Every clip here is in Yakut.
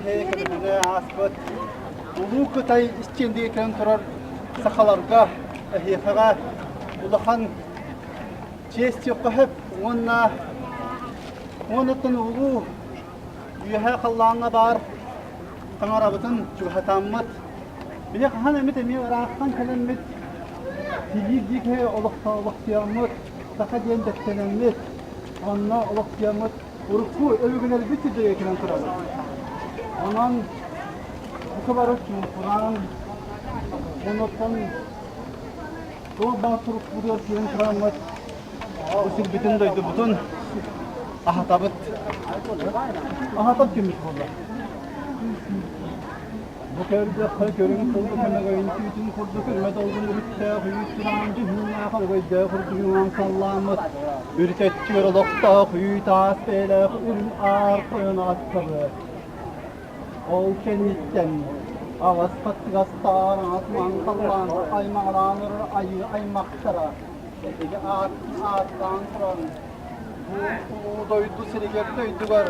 Эһээ ааспыт Улуу Кытай истиэндигэ кэлэн турар сахаларга эһиэхэҕэ улахан чиэс диэххэ сөп уонна уонуттан улуу үөһээ халлааҥҥа баар таҥарабытын чугаһатаммыт били хаһан эмит эмиэ ыраахтан кэлэммит Сибиир диэки олохтоохтуйаммыт саха диэн дэттэнэммит онно олохтуйаммыт урукку өбүгэлэрбит сирдэригэр кэлэн турабыт. Онон бука бары чуумпураан, онуттан туох баар турукпутугар киирэн тураммыт бу сирбитин дойдубутун аһатабыт. Аһатар күммүт буолла. Бу көрдөххө, көрүҥ сылгы көмөгөйүн түүтүн курдук үрмэ долгун үрүттээх үүт тураан дьүһүннээх өрөгөйдөөх үрдүгүнэн саллааммыт үрүтөччүгэр олохтоох үүт аас бэйэлээх үрүҥ аар тойон ааттабыт. Ол кэнниттэн аҕыс хаттыгастаах аҥас маҥхаллаан аймаҕалаан турар айыы аймахтара эһиги аат ааттаан туран бу улуу дойду сиригэр дойдугар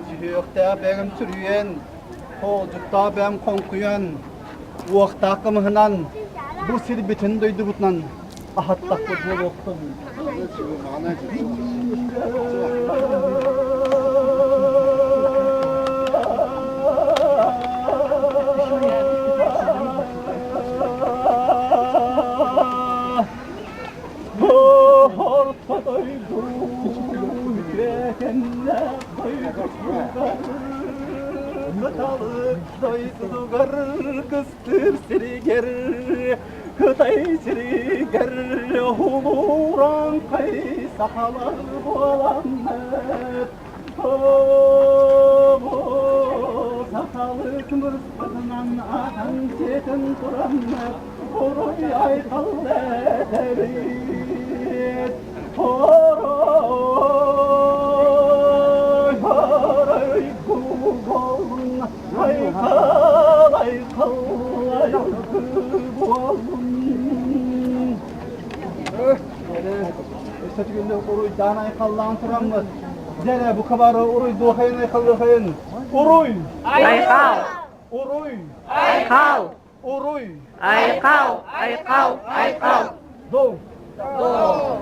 сүһүөхтээх бэйэм сүрүйэн Хоолдьуктаах бэйэм хоҥкуйан, уохтаах кымыһынан бу сирбитин дойдубутунан аһаттахпыт буолуохтун. Орто дойду үтүөкэннээх дойдутугар Кыталык дойдутугар кыстыыр сиригэр Кытай сиригэр улууран-хай сахалар буоламмыт Сахалык мырыспытынан атан сиэтэн тураммыт Уруй айхал этэбит Орой, орой буолун, айхал, айхал, айхал буолун. Өссө түгүннэ уруйдаан айхаллаан тураммыт. Дьэрэ, бу хабары уруйдуохайын айхаллыахайын. Уруй! Айхал! Уруй! Айхал! Уруй! Айхал! Айхал! Айхал! Дол! Дол!